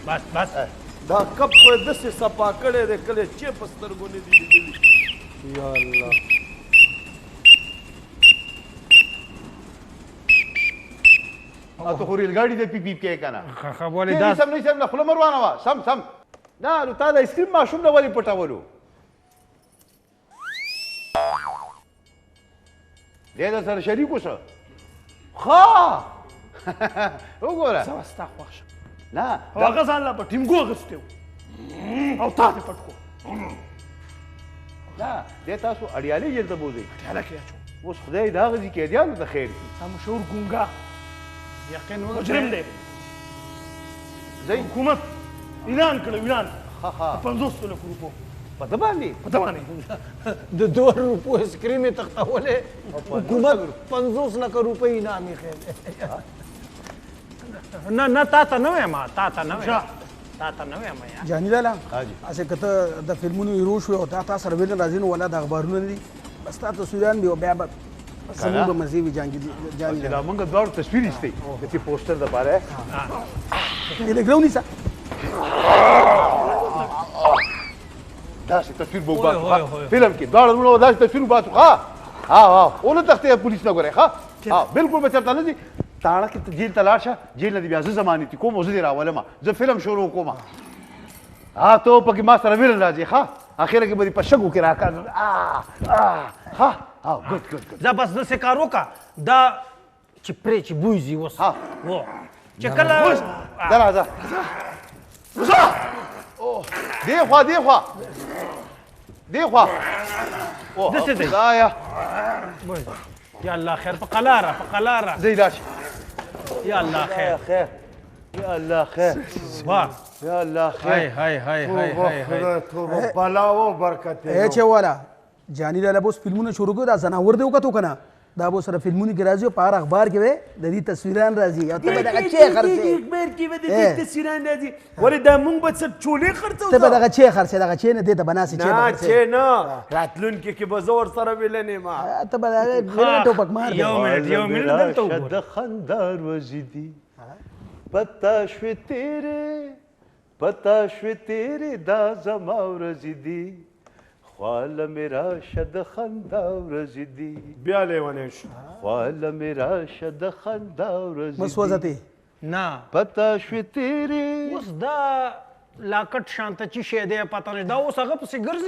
بس بس دا کپ خو یې داسې صفا کړی دی کله چې په سترګو نه دي لیدلي. یا الله. ته خو ریل ګاډي د پی پی کې که نه؟ ښه ولې دا سم نه سم نه خوله مه روانه وه. سم سم نه نو تا د ایسکریم ماشوم نه ولې پټولو؟ دی در سره شریک اوسه. ښه وګوره زه ستا خوښ شم. نه او هغه ځان لا په ټینګو اخیستی و او تا دې پټ کړو. نه دی تاسو اډیالې جیل ته بوځئ. اډیاله کې اچو. اوس خدای د هغه ځي قیدیانو ته خیر کړي. دا مشهور ګونګا یقین مجرم دی. ځئ حکومت اعلان کړی، اعلان ښه ښه 50 لکو روپو په ده باندې، په ده باندې د 2 روپو ایسکریم یې تښتولی، حکومت 50 لکه روپۍ انعام ایښی دی. نه نه تا ته نه وایم، تا ته نه وایم، تا ته نه وایم. جاني لالا هسې که ته د فلمونو هیرو شوې او تا سره ویلن راځي نو ولا د اخبارونه نه دي، بس تا تصویران وي او بیا به زموږ به مزې وي. جانګي جاني چې دا موږ دواړو تصویر ایستی د دې پوسټر دپاره. یې لږ راونیسه. داسې تصویر به وباسو فلم کې دواړه وروڼه، داسې تصویر وباسو. ښه ها ها ونه تښتې پولیس نه ګورې. ښه ها بالکل به چېرته نه ځي. تاڼه کې ته جیل ته لاړ شه، جیل نه دې بیا زه ضمانتي کوم او زه دې راولم، زه فلم شروع کوم. ها ته پکې ما سره ویلن راځې. ښه اخره کې به دې په شګو کې راکاږم. ښه ها ګډ ګډ ګډ. ځه بس داسې کار وکړه دا چې پرې چې بوی ځي اوس چې کله ځه راځه ځه دې خوا دې خوا دې خوا. داسې دی. خدایه یا الله خیر. په قلاره په قلاره ځئ لاړ شئ. یا الله خیر خیر یا الله خیر واه یا الله خیر. های های های های های خدای توبه بلا و برکت. ای چې والا جاني لالا به اوس فلمونه شروع کړو. دا ځناور دی وکتو که نه، دا به سره فلمونو کې راځي او په هر اخبار کې به د دې تصویران راځي او ته به دغه چای خرڅې. اخبار کې به د دې تصویران راځي. ولې دا مونږ به څه چولې خرڅو؟ ته به دغه چای خرڅې، دغه چای نه دې ته به ناستې چای به نه خرڅې. چای نه، راتلونکي کې به زه ورسره ویلن یم. ته به دغه ویلن ټوپک مار دی. یو منټ یو منټ دلته وګوره. د خندا ورځې دي پتا شوې تېرې، پتا شوې تېرې دا زما ورځې دي، خواله مې راشه د خندا ورځې دي. بیا لیونی شو. خواله مې راشه د خندا ورځې مه سوځه ته. نه پتا شوې تېرې. اوس دا لاکټ شانته چې شی دی پته نشته، دا اوس هغه پسې ګرځي.